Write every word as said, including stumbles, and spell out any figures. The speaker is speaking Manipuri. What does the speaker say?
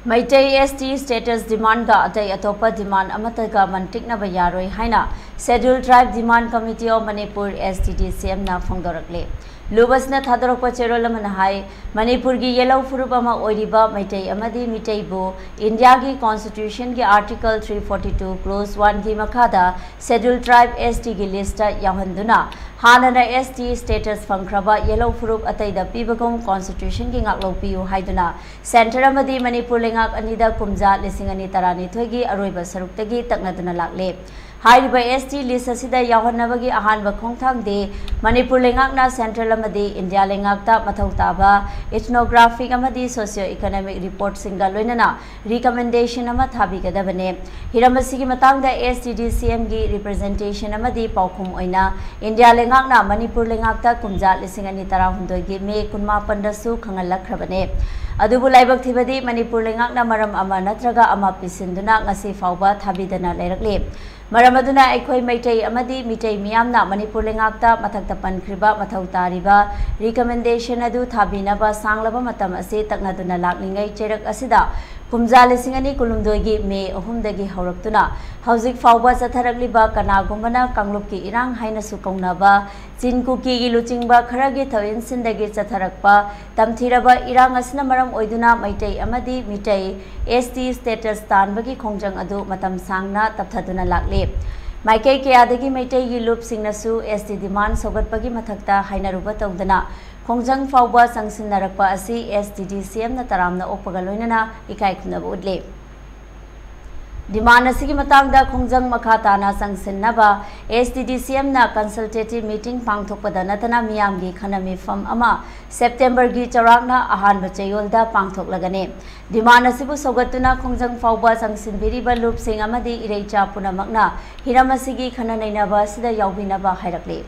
ꯃꯩꯇꯩ S T status demandꯒ ꯑꯇꯩ ꯑꯇꯣꯞꯄ demand ꯑꯃꯠꯇꯒ ꯃꯟꯇꯤꯛꯅꯕ ꯌꯥꯔꯣꯏ ꯍꯥꯏꯅ Scheduled Tribe Demand Committee of Manipur, S T D C M ꯅ ꯐꯣꯡꯗꯣꯔꯛꯂꯤ꯫ ꯂꯨꯞ ꯑꯁꯤꯅ ꯊꯥꯗꯣꯔꯛꯄ ꯆꯦꯔꯣꯜ ꯑꯃꯅ ꯍꯥꯏ, ꯃꯅꯤꯄꯨꯔꯒꯤ ꯌꯦꯜꯍꯧ ꯐꯨꯔꯨꯞ ꯑꯃ ꯑꯣꯏꯔꯤꯕ ꯃꯩꯇꯩ ꯑꯃꯗꯤ ꯃꯤꯇꯩꯕꯨ ꯏꯟꯗꯤꯌꯥꯒꯤ Constitutionꯒꯤ Article three forty two Clause one ꯒꯤ ꯃꯈꯥꯗ Scheduled Tribe S Tꯒꯤ listꯇ ꯌꯥꯎꯍꯟꯗꯨꯅ ꯍꯥꯟꯅꯅ S T status ꯐꯪꯈ꯭ꯔꯕ ꯌꯦꯜꯍꯧ ꯐꯨꯔꯨꯞ ꯑꯇꯩꯗ ꯄꯤꯕꯒꯨꯝ Constitutionꯒꯤ ꯉꯥꯛꯂꯧ ꯄꯤꯌꯨ ꯍꯥꯏꯗꯨꯅ Centre ꯑꯃꯗꯤ ꯃꯅꯤꯄꯨꯔ ꯂꯩꯉꯥꯛ ꯑꯅꯤꯗ ꯀꯨꯝꯖꯥ ꯂꯤꯁꯤꯡ ꯑꯅꯤ ꯇꯔꯥꯅꯤꯊꯣꯏꯒꯤ ꯑꯔꯣꯏꯕ ꯁꯔꯨꯛꯇꯒꯤ ꯇꯛꯅꯗꯨꯅ ꯂꯥꯛꯂꯦ꯫ ꯍꯥꯏꯔꯤꯕ S T list ꯑꯁꯤꯗ ꯌꯥꯎꯍꯟꯅꯕꯒꯤ ꯑꯍꯥꯟꯕ ꯈꯣꯡꯊꯥꯡꯗꯤ ꯃꯅꯤꯄꯨꯔ ꯂꯩꯉꯥꯛꯅ Central ꯑꯃꯗꯤ ꯏꯟꯗꯤꯌꯥ ꯂꯩꯉꯥꯛꯇ ꯃꯊꯧ ꯇꯥꯕ ethnographic ꯑꯃꯗꯤ socio-economic reportꯁꯤꯡꯒ ꯂꯣꯏꯅꯅ recommendation ꯑꯃ ꯊꯥꯕꯤꯒꯗꯕꯅꯦ꯫ ꯍꯤꯔꯝ ꯑꯁꯤꯒꯤ ꯃꯇꯥꯡꯗ S T D C Mꯒꯤ representation ꯑꯃꯗꯤ ꯄꯥꯎꯈꯨꯝ ꯑꯣꯏꯅ ꯏꯟꯗꯤꯌꯥ ꯂꯩꯉꯥꯛꯅ ꯃꯅꯤꯄꯨꯔ ꯂꯩꯉꯥꯛꯇ ꯀꯨꯝꯖꯥ ꯂꯤꯁꯤꯡ ꯑꯅꯤ ꯇꯔꯥꯍꯨꯝꯗꯣꯏꯒꯤ ꯃꯦ ꯀꯨꯟꯃꯥꯄꯟꯗꯁꯨ ꯈꯪꯍꯜꯂꯛꯈ꯭ꯔꯕꯅꯦ꯫ ꯑꯗꯨꯕꯨ ꯂꯥꯏꯕꯛ ꯊꯤꯕꯗꯤ ꯃꯅꯤꯄꯨꯔ ꯂꯩꯉꯥꯛꯅ ꯃꯔꯝ ꯑꯃ ꯅꯠꯇ꯭ꯔꯒ ꯑꯃ ꯄꯤꯁꯤꯟꯗꯨꯅ ꯉꯁꯤ ꯐꯥꯎꯕ ꯊꯥꯕꯤꯗꯅ ꯂꯩꯔꯛꯂꯤ꯫ ꯃꯔꯝ ꯑꯗꯨꯅ ꯑꯩꯈꯣꯏ ꯃꯩꯇꯩ ꯑꯃꯗꯤ ꯃꯤꯇꯩ ꯃꯤꯌꯥꯝꯅ ꯃꯅꯤꯄꯨꯔ ꯂꯩꯉꯥꯛꯇ ꯃꯊꯛꯇ ꯄꯟꯈ꯭ꯔꯤꯕ ꯃꯊꯧ ꯇꯥꯔꯤꯕ recommendation ꯑꯗꯨ ꯊꯥꯕꯤꯅꯕ ꯁꯥꯡꯂꯕ ꯃꯇꯝ ꯑꯁꯤ ꯇꯛꯅꯗꯨꯅ ꯂꯥꯛꯂꯤꯉꯩ ꯆꯩꯔꯛ ꯑꯁꯤꯗ ꯀꯨꯝꯖꯥ ꯂꯤꯁꯤꯡ ꯑꯅꯤ ꯀꯨꯟꯍꯨꯝꯗꯣꯏꯒꯤ ꯃꯦ ꯑꯍꯨꯝꯗꯒꯤ ꯍꯧꯔꯛꯇꯨꯅ ꯍꯧꯖꯤꯛ ꯐꯥꯎꯕ ꯆꯠꯊꯔꯛꯂꯤꯕ ꯀꯅꯥꯒꯨꯝꯕꯅ ꯀꯥꯡꯂꯨꯞꯀꯤ ꯏꯔꯥꯡ ꯍꯥꯏꯅꯁꯨ ꯀꯧꯅꯕ ꯆꯤꯟ ꯀꯨꯀꯤꯒꯤ ꯂꯨꯆꯤꯡꯕ ꯈꯔꯒꯤ ꯊꯧꯏꯟꯁꯤꯟꯗꯒꯤ ꯆꯠꯊꯔꯛꯄ ꯇꯝꯊꯤꯔꯕ ꯏꯔꯥꯡ ꯑꯁꯤꯅ ꯃꯔꯝ ꯑꯣꯏꯗꯨꯅ ꯃꯩꯇꯩ ꯑꯃꯗꯤ ꯃꯤꯇꯩ S T status ꯇꯥꯟꯕꯒꯤ ꯈꯣꯡꯖꯪ ꯑꯗꯨ ꯃꯇꯝ ꯁꯥꯡꯅ ꯇꯞꯊꯗꯨꯅ ꯂꯥꯛꯂꯤ꯫ ꯃꯥꯏꯀꯩ ꯀꯌꯥꯗꯒꯤ ꯃꯩꯇꯩꯒꯤ ꯂꯨꯞꯁꯤꯡꯅꯁꯨ S T demand ꯁꯧꯒꯠꯄꯒꯤ ꯃꯊꯛꯇ ꯍꯥꯏꯅꯔꯨꯕ ꯇꯧꯗꯅ ꯈꯣꯡꯖꯪ ꯐꯥꯎꯕ ꯆꯪꯁꯤꯟꯅꯔꯛꯄ ꯑꯁꯤ S T D C Mꯅ ꯇꯔꯥꯝꯅ ꯑꯣꯛꯄꯒ ꯂꯣꯏꯅꯅ ꯏꯀꯥꯏ ꯈꯨꯝꯅꯕ ꯎꯠꯂꯤ꯫ Demand ꯑꯁꯤꯒꯤ ꯃꯇꯥꯡꯗ ꯈꯣꯡꯖꯪ ꯃꯈꯥ ꯇꯥꯅ ꯆꯪꯁꯤꯟꯅꯕ S T D C Mꯅ consultative meeting ꯄꯥꯡꯊꯣꯛꯄꯗ ꯅꯠꯇꯅ ꯃꯤꯌꯥꯝꯒꯤ ꯈꯟꯅ ꯃꯤꯐꯝ ꯑꯃ Septemberꯒꯤ ꯆꯥꯎꯔꯥꯛꯅ ꯑꯍꯥꯟꯕ ꯆꯌꯣꯜꯗ ꯄꯥꯡꯊꯣꯛꯂꯒꯅꯤ꯫ Demand ꯑꯁꯤꯕꯨ ꯁꯧꯒꯠꯇꯨꯅ ꯈꯣꯡꯖꯪ ꯐꯥꯎꯕ ꯆꯪꯁꯤꯟꯕꯤꯔꯤꯕ ꯂꯨꯞꯁꯤꯡ ꯑꯃꯗꯤ ꯏꯔꯩꯆꯥ ꯄꯨꯝꯅꯃꯛꯅ ꯍꯤꯔꯝ ꯑꯁꯤꯒꯤ ꯈꯟꯅ ꯅꯩꯅꯕ ꯑꯁꯤꯗ ꯌꯥꯎꯕꯤꯅꯕ ꯍꯥꯏꯔꯛꯂꯤ꯫